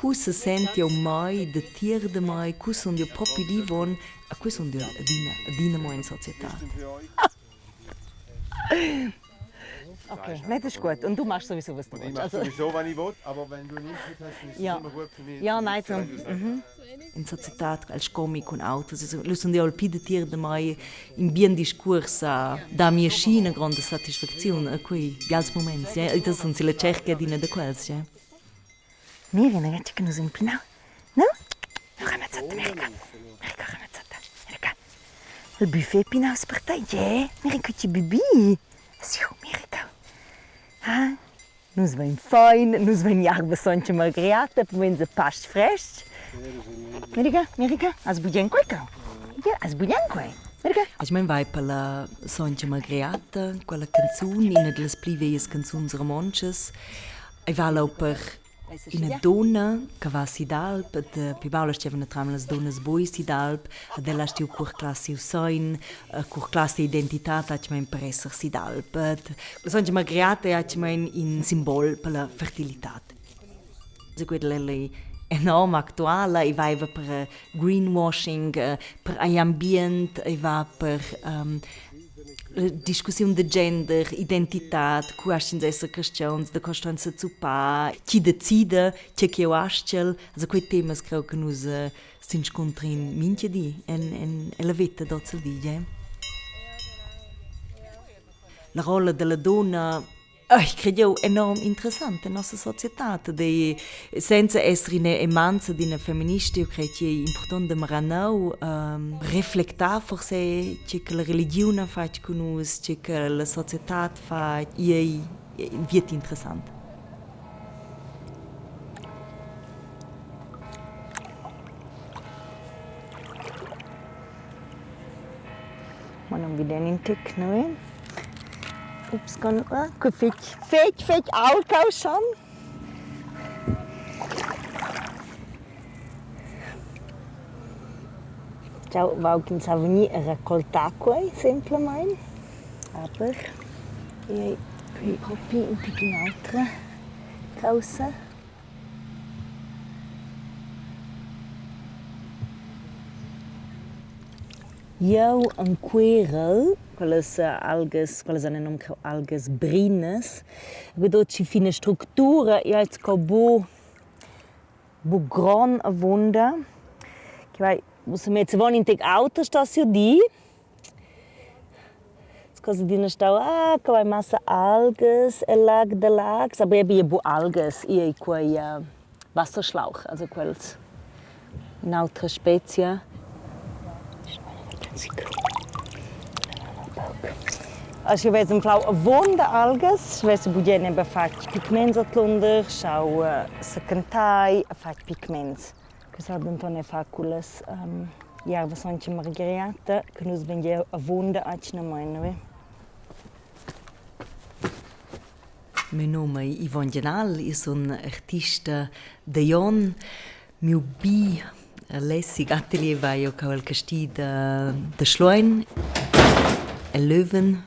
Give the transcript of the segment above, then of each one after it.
Cu se sent jeu mai datier da mei, cu sun jeu propi vivon, a cu sun jeu adina, adina mo in societad. Okay, nee, das ist gut. Und du machst sowieso, was du Und ich willst. mache Also, sowieso, was ich will, aber wenn du einen Input hast, dann ist Ja. es immer gut für mich. Ja, zu nein, wissen, so, wenn du sagst, In societad als comi cun autos, lu sun jeu il pli datier da mei in bien discuors a dà mi aschi ina gronda satisfacziun a quei bials muments, ja. E das sun silla tscherca adina da quels, ja. Miri, ragazzi, che nus empinau. No? No, ramazzata, Mirica. Mirica, ramazzata. Mirica. Il buffet pinaus per te, yeah. Mirica, ti bibi. Siu, Mirica. Ah, nus vein fein, nus vein jarba sontga Margriata, pomens a past frestg. Mirica, Mirica, has bugen quei cau? Ja, has bugen quei? Mirica. Ich mein vai per la Sontga Margriata, quella canzun, ina dallas pli veglias canzuns romontschas. Ei va leu per ina dunna che va si d'alp ed pli baul stevan atram las dunnas buc si d'alp ed ella ha stuiu curclar siu sein, curclar sia identitad atgnamein per esser si d'alp. Ed la Sontga Margriata ei atgnamein in simbol per la fertilitad. Quella ei enorm actuala, ei vaiva per greenwashing, per agl ambient, ei va per discussiun da gender, identitad, cu astg'ins esser cristians, da co ston sezuppar, chi decida tge ch'jeu astgel. Also quei temas creo che nus s'inscuntrin mintga di en, en, ella veta d'oz al di. La rolla dalla dunna Ich cred jeu enorm interessant en nossa societad ed senza esser ina emanza d'ina feminista, eu crei che ei important da maranau reflectar forse tge che la religiun ha fatg cun nus, tge che la societad fa, ei viet interessant. Ma non viden in tic, ne? Ups, con que fetg, fetg, fetg ault schon. Ciao, vau ch'ins ha vegnir a raccoltar quei semplamein. Aber ei propi in tic in'autra caussa. Jeu enquerel quellas algas, quellas han num cheu algas brinas. Vedo chi fina structura, jeu hai sco buc buc grond avunda. Che vai ussa mez avon in tec auter sta siu di. Sco adina stau, ah, cheu hai massa algas el lag da Laax, aber ei bia buc algas, igl ei quei Wasserschlauch, also quels in'autra spezia. Schi vess anflau avunda algas, schi vess bugen eben fatg pigments ordlunder, schau sechentai e fatg pigments. Che sa denton era far cullas jarvas aunc margriata che nus vein giu avunda atgnamein, ne? Meu num ei Yvonne Genal, io sun artista da Jon. Miu bi lässig atelier va io cau el casti da da Schluein, el Löwen,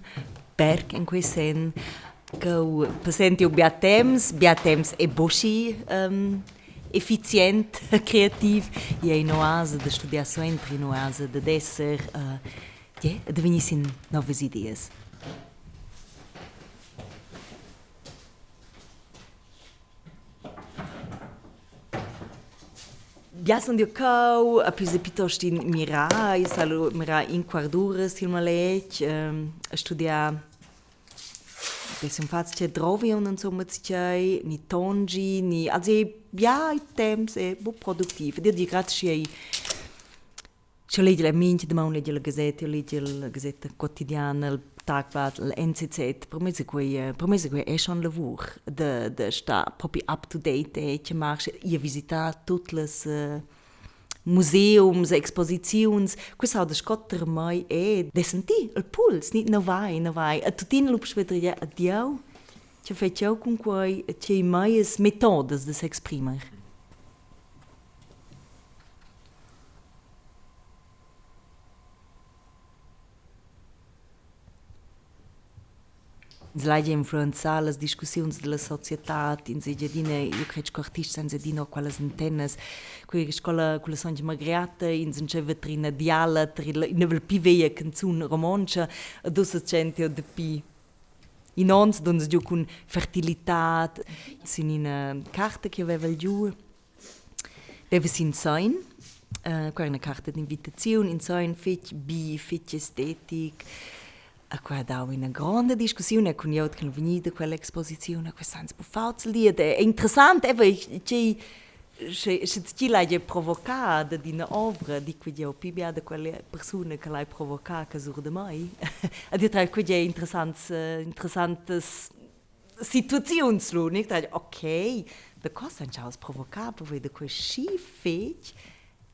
Berg in quei senn. Cheu passent jeu bia temps, bia temps e buc effizient, creativ. I ei in'oasa da studiar suenter, in'oasa dad esser, yeah, da vegnir sin novas ideas. Bia sun jeu cheu, a pli plitost in mirar, io sai lu mirar in quart d'ura sil maletg, a studiar Sun fatg tgei drovi aunc insumma tgei, ni tongi ni also ei bia temps e buc productiv. Ed jeu di grad schi ei sch'jeu legel mintga damaun legel la gasetta, jeu legel la gasetta quotidiana, il Tagblatt, il NZZ. Per mei quei per mei quei è schon lavur da da star propi up to date e che marsch ir visitar tut las museums, exposiziuns, quei s'auda sco ter mei e de sentir il puls, ni no vai, no vai. E tuttina lu puspei adieu, che fetg jeu cun quei, tgei meias metodas de s'exprimer. Ins lai influenzar las discussiuns della societad, ins ei adina, io crei che artists ein adina quellas antennas, quei scola quella Sontga Margriata, ins entscheiva trer ina diala, trer ina vel pli veglia canzun romontscha, ed ussa tschent jeu dapi in onns duns giu cun fertilitad sin ina carta che avevel giu veva sin sein, qua era ina carta d'invitaziun, in sein fetg bi, fetg estetic. E qua ha dau ina gronda discussiun e cun glieud che è vegnida quell'exposiziun, e quest ans buffauts liet. È interessant, eva tgei sche sche tgi l'haja provocà dad ina ovra, di quei jeu pli bia da quella persuna che l'hai provocà che sur da mai. Ed io trei quei è interessants interessantas situaziuns lu, nicht? Ok, da cosa han els provocà per da quei schi fetg?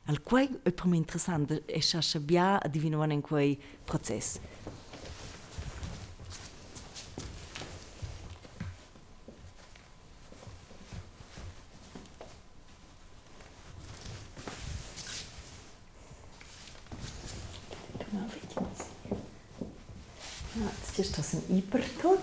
Al quei è per me interessant e scha scha bia ad in quei process. Jetzt ist das ein Ibertot.